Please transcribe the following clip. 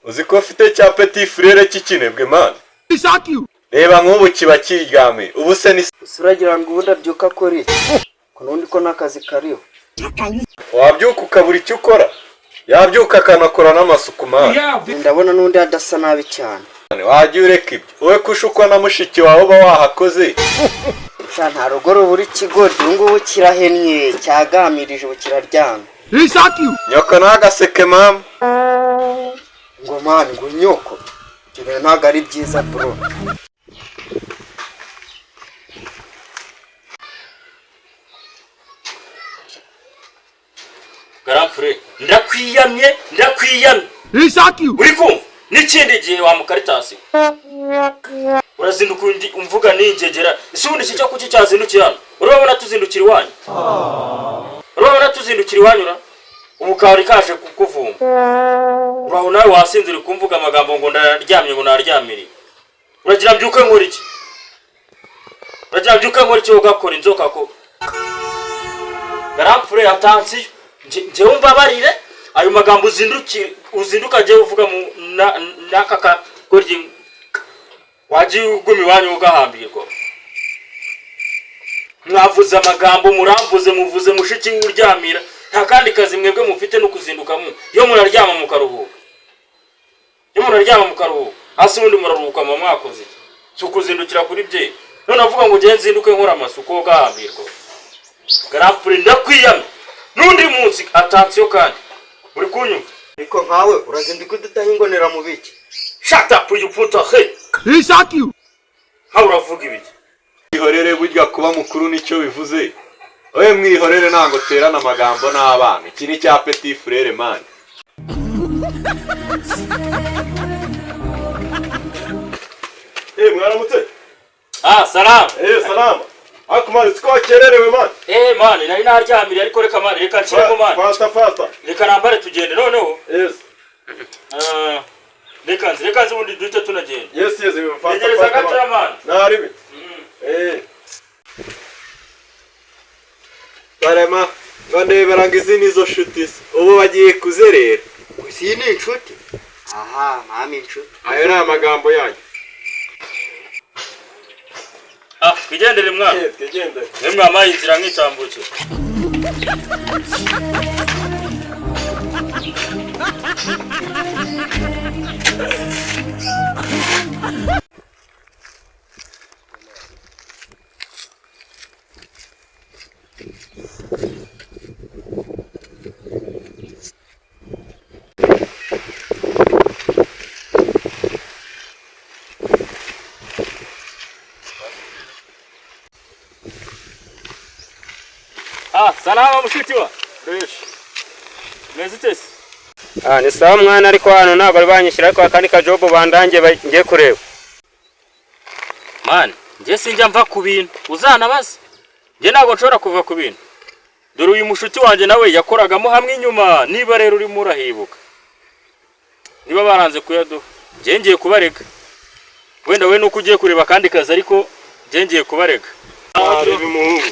Uzi ko ufite cya petit frère cy'ikinebwe, man? Reba nk'ubu kiba kiryamye ubu se ni Gusa uragira ngo ubundi abyuka akora iki, ko n'ubundi ko n'akazi kariho? Wabyuka ukabura icyo ukora, yabyuka akanakora n'amasuku, man. Ndabona n'undi adasa nabi cyane. Wajya ureka ibyo wowe, kushukwa na mushiki wawe uba wahakoze. Sha, nta rugo rubura ikigoryi. Ubu ngubu kirahennye, cyagamirije, ubu kiraryamye. Nyoko ntagaseke, mama. Ngo man, ngo nyoko, ibyo bintu ntabwo ari byiza, bro. Grand frère, ndakwiyamye, ndakwiyamye, uri kumva? N'ikindi gihe wa mukaritasi urazinduka undi umvuga n'ingegera. Ese ubundi iki cyo kuki cyazindukira hano? Urabona tuzindukira iwanyu? Urabona tuzindukira iwanyu ra? Ubu kari kaje kukuvumba. Uraho nawe wasinze, uri kumvuga amagambo ngo ndaryamye, ngo naryamiriye. Uragira mbyuke nkora iki? Uragira mbyuke nkora iki? Ugakora inzoka ko. Grand frère, attention, njyewe umbabarire, ayo magambo uzinduka njyewe uvuga mu n'aka kagoryi, wagiye uguma iwanyu ugahambirwa. Mwavuze amagambo, muramvuze, muvuze mushiki w'uryamira. Nta kandi kazi mwebwe mufite no kuzinduka mu iyo muraryama mukaruhuka, iyo muraryama mukaruhuka hasi, ubundi muraruhuka muba mwakoze iki? Si ukuzindukira kuri bye none avuga ngo ugende nzinduke nkora amasuku, ugahambirwa. Grand frère, ndakwiyamye, n'undi munsi, attention kandi, uri kunyumva? Ariko nkawe urazinduka udutaha ingonera mu biki? Shut up, you put a he nkawe uravuga ibiki? Mwihorere, burya kuba mukuru nicyo bivuze. Wowe mwihorere, ntabwo terana amagambo n'abana. Iki ni cya petit frère, man. Eh, mwaramutse. Ah, salamu. Eh, salama. Ariko man, siko wakererewe, man? Eh man, nari naryamiriye, ariko reka man, reka nshiremo, man. Faster, faster. Reka nambare tugende noneho. Yes. Ah, reka nzi ubundi duhite tunagenda. Yes, faster. Tegereza Faster. gatoya, man. Naribi. Eh. Barema ngo ndebera ngo izi nizo shuti ze, ubu bagiye kuzerera. Gusa iyi ni inshuti? Aha mama, inshuti. Ayo ni amagambo yanyu. Ah, twigendere mwana. Eh, twigendere. Mwe mwamaye inzira nkitambukira. Ah, salama mushiki wa. Fresh. Meze ute se? Ah, ni sawa mwana, ariko hano ntabwo bari banyishyura, ariko akandi kajobu bandangiye ngiye kureba. Man, njye sinjya mva ku bintu. Uzanabaze. Njye ntabwo nshobora kuva ku bintu. Dore uyu mushuti wanjye nawe yakoragamo hamwe inyuma, niba rero urimo urahibuka. Niba baranze kuyaduha, njye ngiye kubarega. Wenda we nuko ugiye kureba akandi kazi, ariko njye ngiye kubarega. Naribi muhungu.